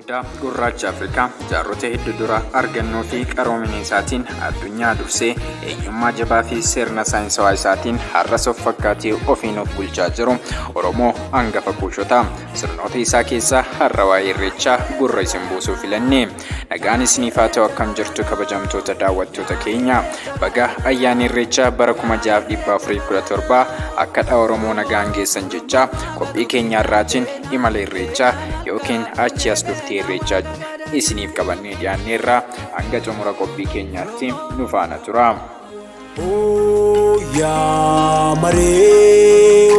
Guddaa gurraacha Afrikaa jaarrota hedduu dura argannoo fi qaroomina isaatiin addunyaa dursee eenyummaa jabaa fi sirna saayinsawaa isaatiin har'as of fakkaatee ofiin of bulchaa jiru Oromoo hangafa kuushotaa. Sirnoota isaa keessaa har'a waa'ee Irreechaa gurra isin buusuu filanne. Nagaan isiniif haa ta'u akkam jirtu kabajamtoota daawwattoota keenya. Baga ayyaanni Irreechaa bara 6417 akka dha Oromoo nagaan geessan jechaa qophii keenya har'aatiin imala Irreechaa yookiin achi as dhuftee Irreechaa isiniif qabannee dhiyaanneerra hanga xumura qophii keenyaatti nu faana tura. Yaa maree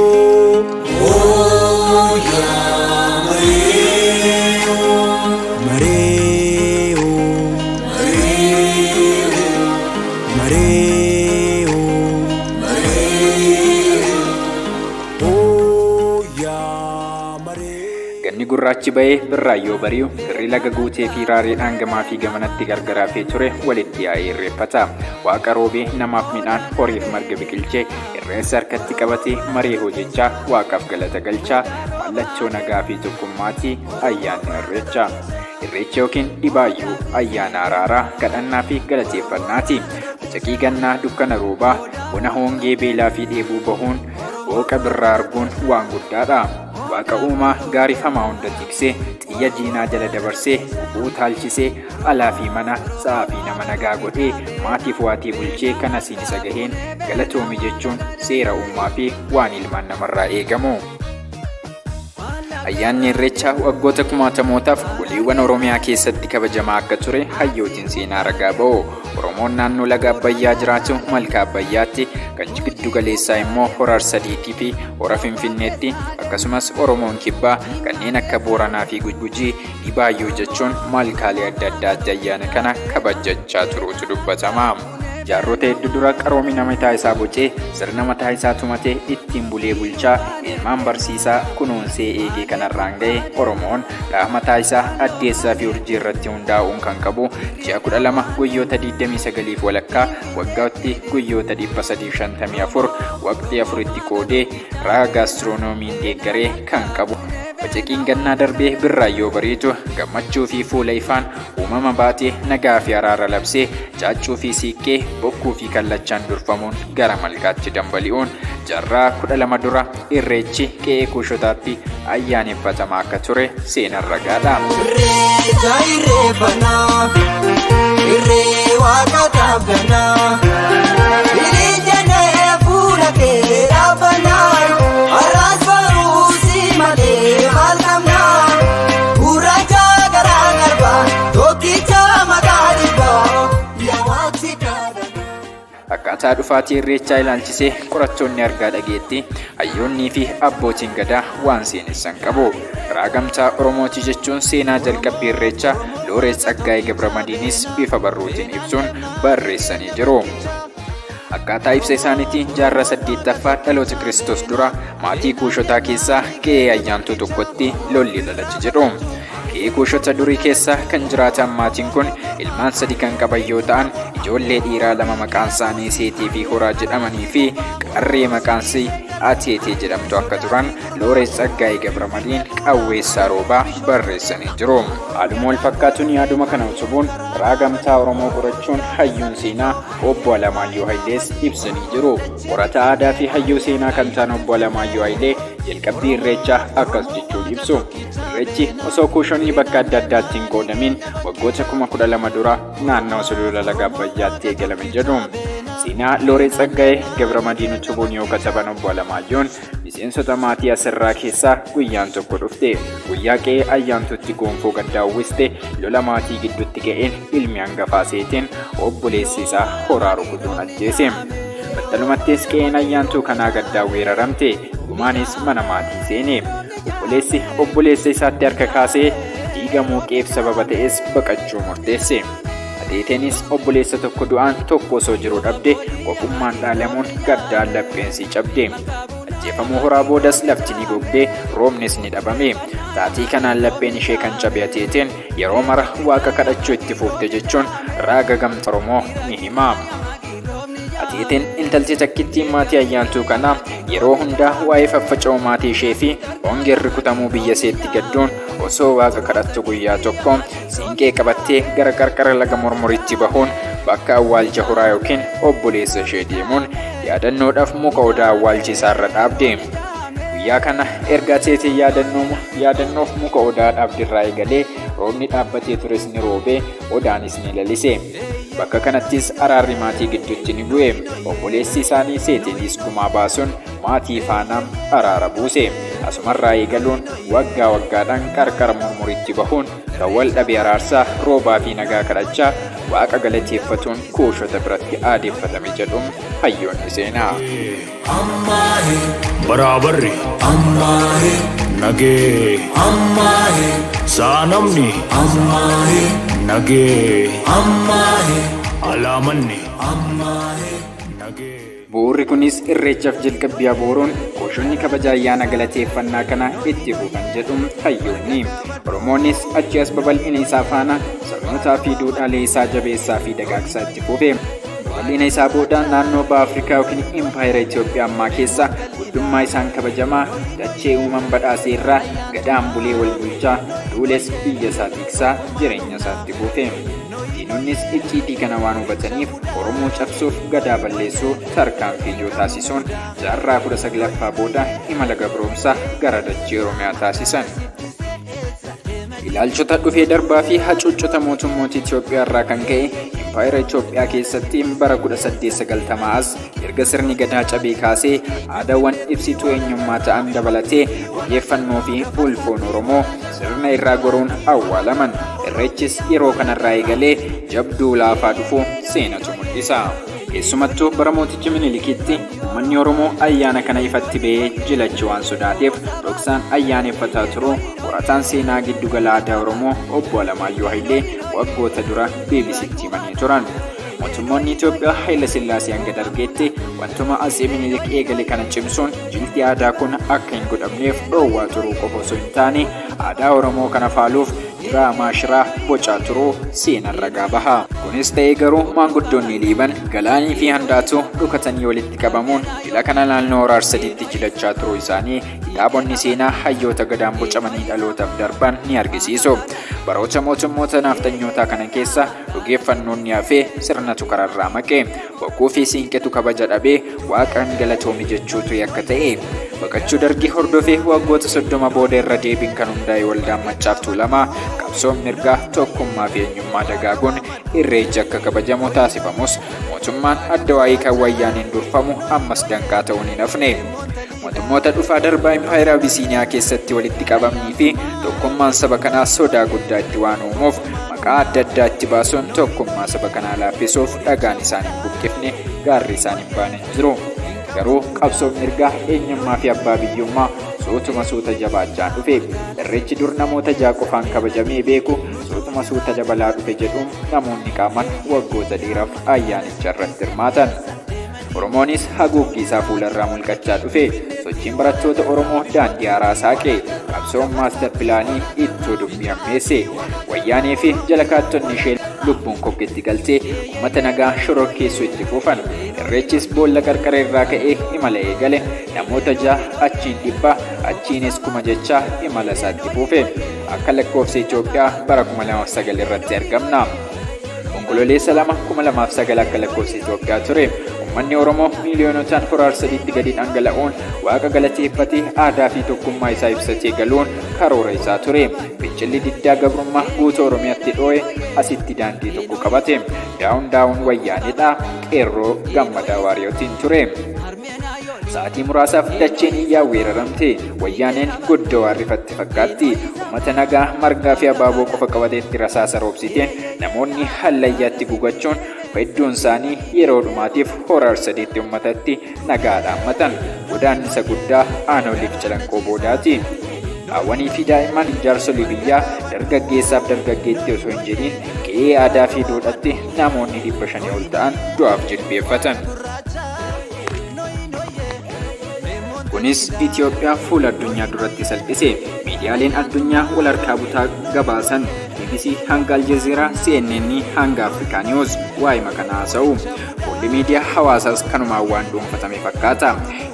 oo yaa maree oo maree oo maree oo maree oo yaa maree. Ganni gurraachi ba'ee birraan yoo bari'u firri laga guutee fi raareedhaan gamaa fi gamanatti gargaraafee ture walitti yaa'ee irreeffata. Waaqa roobee namaaf midhaan horiif marga biqilchee irreensa harkatti qabatee maree hojjechaa waaqaaf galata galchaa mallattoo nagaa fi tokkummaati ayyaanni irreecha. Irreecha yookiin dhibaayyuu ayyaana araaraa kadhannaa fi galateeffannaati. Bacaqii gannaa dukkana roobaa bona hongee beelaa fi dheebuu bahuun booqa birraa arguun waan guddaadha. Waaqa uumaa gaariif hamaa hunda tiksee xiyya diinaa jala dabarsee gufuu taalchisee alaa fi mana sa'aa fi nama nagaa godhee maatiif waatii bulchee kan asiin isa gaheen galatoomi jechuun seera uumaa fi waan ilmaan namarraa eegamu. Ayyaanni Irreechaa waggoota kumaatamootaaf goleewwan Oromiyaa keessatti kabajamaa akka ture hayyootiin seenaa ragaa ba'u. Oromoon naannoo laga Abbayyaa jiraatu malka Abbayyaatti, kan giddu galeessaa immoo hora Arsadiitii fi hora Finfinneetti, akkasumas Oromoon kibbaa kanneen akka Booranaa fi Gujii dhibaayyuu jechuun malkaalee adda addaatti ayyaana kana kabajachaa turuutu dubbatama. Jaarrota hedduu dura qaroomina mataa isaa bocee sirna mataa isaa tumatee ittiin bulee bulchaa ilmaan barsiisaa kunuunsee eegee kanarraan ga'e Oromoon dhaha mataa isaa addeessaa fi urjii irratti hundaa'uun kan qabu ji'a 12 guyyoota 29 fi walakkaa waggaatti guyyoota 354 waqtii afuritti qoodee raaga astiroonomiin deeggaree kan qabu. Bacaqiin gannaa darbee birraan yoo bariitu gammachuu fi fuula ifaan uumama baatee nagaa fi araara labsee caaccuu fi siiqqee bokkuu fi kallachaan durfamuun gara malkaatti dambali'uun jaarraa 12 dura irreechi qe'ee kuushotaatti ayyaaneffatamaa akka ture seenaan ragaadha. Irreecha irreeffannaa, irree waaqa dhaabgannaa, Bilijanee fuula kee dhaabbannaa, har'as baruu si malee maal qabnaa, gurraacha garaa garbaa, tokkicha maqaa dhibbaa, yaa waaqsi kadhannaa. Akkaataa dhufaatii irreechaa ilaalchisee qorattoonni argaa dhageetti hayyoonnii fi abbootiin gadaa waan seenessan qabu. Raagamtaa Oromooti jechuun seenaa jalqabbii irreechaa Looreet Tsaggaayee Gabramadiinis bifa barruutiin ibsuun barreessanii jiru. Akkaataa ibsa isaaniitiin jaarraa saddeettaffaa dhaloota Kiristoos dura maatii kuushotaa keessaa qe'ee ayyaantuu tokkotti lolli dhalate jedhu. Qe'ee kuushota durii keessa kan jiraatan maatiin kun ilmaan sadi kan qaban yoo ta'an ijoollee dhiiraa lama maqaan isaanii Seetii fi Horaa jedhamanii fi qarree maqaan isii Ateetee jedhamtu akka turan Looreet Tsaggaayee Gabramadiin Qawweessaa Roobaa barreessanii jiru. Haaluma wal fakkaatuun yaaduma kana utubuun raagamtaa Oromoo qorachuun hayyuun seenaa obbo Alamaayyoo Hayilees ibsanii jiru. Qorataa aadaa fi hayyuu seenaa kan ta'an obbo Alamaayyoo Hayilee jalqabbii irreechaa akkas jechuun ibsu. Irreechi osoo kuushonni bakka adda addaatti hin qoodamin waggoota 12,000 dura naannoo sulula laga Abbayyaatti eegalame jedhu. Seenaa Looreet Tsaggaayee Gabramadiin utubuun yoo kataban obbo Alamaayyoon miseensota maatii asirraa keessaa guyyaan tokko dhufte. Guyyaa qe'ee ayyaantutti gonfoo gaddaa uwwiste lola maatii gidduutti ga'een ilmi hangafaa seeteen obboleessi isaa horaa rukutuun ajjeese. Battalumattis qe'een ayyaantuu kanaa gaddaa weeraramte. Gumaanis mana maatii seene. Obboleessi obboleessa isaatti harka kaasee diigamuu qe'eef sababa ta'es baqachuu murteesse. Ateeteenis obboleessa tokko du'aan tokko osoo jiru dhabde qophummaan dhaalamuun gaddaan lapheensi cabde. Ajjeefamuu horaa boodas lafti ni gogdee roobnis ni dhabame. Taatii kanaan lapheen ishee kan cabe ateeteen yeroo mara waaqa kadhachuu itti fuufte jechuun raaga gamtaa Oromoo ni hima. Ateeteen intalti takkittiin maatii ayyaantuu kanaa yeroo hundaa waa'ee faffaca'uu maatii ishee fi hongeen rukutamuu biyya iseetti gadduun osoo waaqa kadhattu guyyaa tokko siinqee qabattee gara qarqara laga Mormoritti bahuun bakka awwaalcha horaa yookiin obboleessa ishee deemuun yaadannoodhaaf muka odaa awwaalchi isaarra dhaabde. Guyyaa kana erga ateeteen yaadannoof muka odaa dhaabdirraa eegalee roobni dhaabbatee tures ni roobee odaanis ni lalise. Bakka kanattis araarri maatii gidduutti ni bu'e. Obboleessi isaanii Seeteenis gumaa baasuun maatii faana araara buuse. Asumarraa eegaluun waggaa waggaadhaan qarqara Mormoritti bahuun kan wal dhabe araarsaa roobaa fi nagaa kadhachaa waaqa galateeffatuun kuushota biratti aadeeffatame jedhu hayyoonni seenaa. Baraabarri nagee saanamni nagee alaamanni nagee. Bu'uurri kunis irreechaaf jalqabbii abooruun kuushonni kabaja ayyaana galateeffannaa kana itti fufan jedhu hayyoonni. Oromoonis achi as babal'ina isaa faana sirnootaa fi duudhaalee isaa jabeessaa fi dagaagsaa itti fufe. Babal'ina isaa booda naannoo baha Afrikaa yookiin Impaayera Itoophiyaa ammaa keessa guddummaa isaan kabajamaa dachee uuman badhaasee irraa gadaan bulee wal bulchaa duules biyya isaa tiksaa jireenya isaatti fufe. Diinonnis icciitii kana waan hubataniif Oromoo cabsuuf gadaa balleessuu tarkaanfii ijoo taasisuun jaarraa 19ffaa booda imala gabroomsaa gara dachee Oromiyaa taasisan. Ilaalchota dhufee darbaa fi hacuuccota mootummoota Itoophiyaa irraa kan ka'e Impaayera Itoophiyaa keessatti bara 1890 as erga sirni gadaa cabee kaasee aadaawwan ibsituu eenyummaa ta'an dabalatee xiyyeeffannoo fi ulfoon Oromoo sirna irraa goruun awwaalaman. Irreechis yeroo kanarraa eegalee jabduu laafaa dhufuu seenatu mul'isa. Keessumattuu bara mooticha Minilikitti uummanni Oromoo ayyaana kana ifatti ba'ee jilachi waan sodaateef dhoksaan ayyaaneffataa turuu qorataan seenaa giddugala aadaa Oromoo obbo Alamaayyoo Hayilee waggoota dura BBCtti himanii turan. Mootummoonni Itoophiyaa Haayila Sillaasee hanga dargeetti wantuma Atsee Minilik eegale kana cimsuun jilti aadaa kun akka hin godhamneef dhoowwaa turuu qofa osoo hin taane aadaa Oromoo kana faaluuf diraamaa shiraa bocaa turuu seenaan ragaa baha. Kunis ta'ee garuu maanguddoonni Liiban Galaanii fi Handaatuu dhokatanii walitti qabamuun jila kana naannoo Hora Arsadiitti jilachaa turuu isaanii kitaabonni seenaa hayyoota gadaan bocamanii dhalootaaf darban ni argisiisu. Baroota mootummoota naaftanyootaa kana keessa dhugeeffannoon ni hafee sirnatu kararraa maqe. Bokkuu fi siinqetu kabaja dhabee waaqaan galatoomi jechuutu yakka ta'e. Baqachuu dargii hordofee waggoota 30 booda irra deebiin kan hundaa'e waldaan Maccaaf Tuulamaa qabsoon mirgaa tokkummaa fi eenyummaa dagaaguun irreechi akka kabajamu taasifamus mootummaan adda waa'ii kan wayyaaniin durfamu ammas danqaa ta'uun hin hafne. Mootummoota dhufaa darbaa Impaayera Abisiiniyaa keessatti walitti qabamnii fi tokkummaan saba kanaa sodaa guddaa itti waan uumuuf maqaa adda addaa itti baasuun tokkummaa saba kanaa laaffisuuf dhagaan isaan hin buqqifne gaarri isaan hin baane hin jiru. Garuu qabsoon mirgaa eenyummaa fi abbaa biyyummaa suutuma suuta jabaachaa dhufe. Irreechi dur namoota ja'a qofaan kabajamee beeku suutuma suuta dabalaa dhufe jedhuun namoonni qaaman waggoota dheeraaf ayyaanicha irratti hirmaatan. Oromoonis haguuggii isaa fuularraa mulqachaa dhufe. Sochiin barattoota Oromoo daandii haaraa saaqe. Qabsoon maastar pilaanii ittoo dubbii hammeesse. Wayyaanee fi jala kaattonni ishee lubbuun kokketti galtee uummata nagaa shororkeessuu itti fufan. Irreechis boolla qarqara irraa ka'ee imala eegale. Namoota 6 achiin 100 achiinis 1000 jechaa imala isaatti fufe. Akka lakkoofsa Itoophiyaa bara 2009 irratti argamna. Onkololeessa 2, 2009 akka lakkoofsa Itoophiyaa ture. Uummanni Oromoo miiliyoonotaan Hora Arsadiitti gadi dhangala'uun waaqa galateeffatee aadaa fi tokkummaa isaa ibsatee galuun karoora isaa ture. Fincilli diddaa gabrummaa guutuu Oromiyaatti dhoo'e asitti daandii tokko qabate. Daawun daawun wayyaaneedha. Qeerroo Gammadaa Waariyootiin ture. Sa'aatii muraasaaf dacheen iyyaa weeraramte. Wayyaaneen guddoo waan rifatte fakkaatti. Uummata nagaa margaa fi abaaboo qofa qabateetti rasaasa roobsiteen namoonni hallayyaatti gugachuun hedduun isaanii yeroo dhumaatiif Hora Arsadiitti uummatatti nagaa dhaammatan. Godaannisa guddaa Aanooliif Calanqoo boodaati. Haawwanii fi daa'imman, jaarsolii biyyaa, dargaggeessaaf dargaggeettii osoo hin jedhiin qe'ee aadaa fi duudhatti namoonni 500 ol ta'an du'aaf jilbeeffatan. Kunis Itoophiyaa fuula addunyaa duratti salphise. Miidiyaaleen addunyaa wal harkaa butaa gabaasan. BBC hanga Aljazeeraa, CNN hanga Afrikaa News waa'ima kana haasa'u. Fuulli miidiyaa hawaasaas kanumaan waan dhuunfatame fakkaata.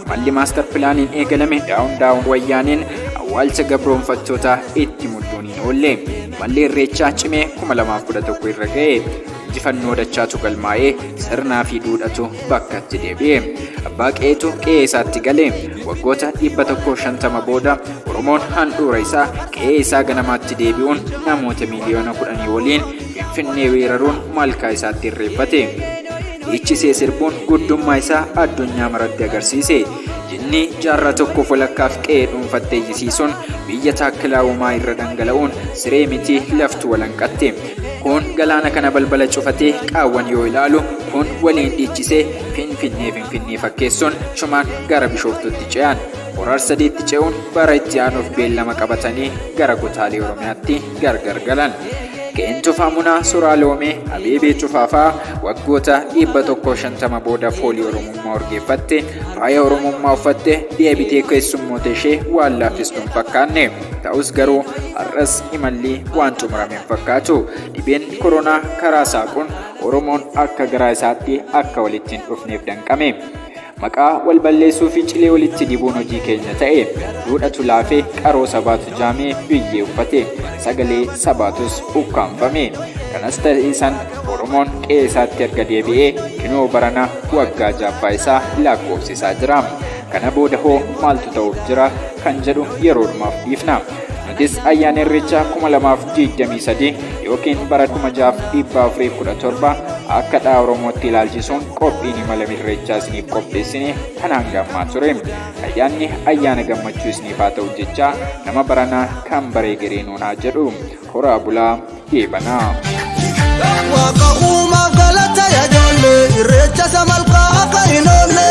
Imalli maastar pilaaniin eegalame down down Wayyaaneen awwaalcha gabroonfattootaa itti mudduun hin oolle. Imalli Irreechaa cimee 2011 irra ga'e. Injifannoo dachaatu galmaa'ee sirnaa fi duudhatu bakkatti deebi'e. Abbaa qe'eetu qe'ee isaatti gale. Waggoota 150 booda Oromoon handhuura isaa qe'ee isaa ganamaatti deebi'uun namoota miiliyoona 10 waliin Finfinnee weeraruun malkaa isaatti irreeffate. Dhiichisee sirbuun guddummaa isaa addunyaa maratti agarsiise. Jinni jaarraa tokkoof walakkaaf qe'ee dhuunfatte iyyisiisuun biyya Taakkalaa Uumaa irra dhangala'uun siree miti laftu walanqatte. Kuun galaana kana balbala cufatee qaawwan yoo ilaalu, kuun waliin dhiichisee Finfinnee Finfinnee fakkeessuun chumaan gara Bishooftuutti ce'an. Hora Arsadiitti ce'uun bara itti aanuuf beellama qabatanii gara kutaalee Oromiyaatti gargar galan. Qe'een Tufaa Munaa, Soraa Loomee, Abeebee Tufaa fa'a waggoota 150 booda foolii Oromummaa urgeeffatte, faaya Oromummaa uffatte deebitee keessummoota ishee waan laaffistu hin fakkaanne. Ta'us garuu har'as imalli waan xumurame hin fakkaatu. Dhibeen koronaa karaa saaquun Oromoon akka garaa isaatti akka walitti hin dhufneef danqame. Maqaa wal balleessuu fi cilee walitti dibuun hojii keenya ta'e. Duudhatu laafe, qaroo sabaatu jaamee biyyee uffate. Sagalee sabaatus ukkaamfame. Kanas ta'e san Oromoon qe'ee isaatti erga deebi'ee kinoo barana waggaa jaaffaa isaa lakkoofsisaa jira. Kana booda hoo maaltu ta'uuf jira kan jedhu yeroodhumaaf dhiifna. Nutis ayyaana Irreechaa 2023 yookiin bara 6417 akka dhaa Oromootti ilaalchisuun qophiin imala Irreechaa isiniif qopheessine kan hanga ammaa ture. Ayyaanni ayyaana gammachuu isiniif haa ta'u jechaa nama baranaa kan baree geree nuun haa jedhu. Horaa bulaa deebanaa. Waaqa uumaaf galata yaa ijoollee, irreecha isa malkaa akka hin oolle.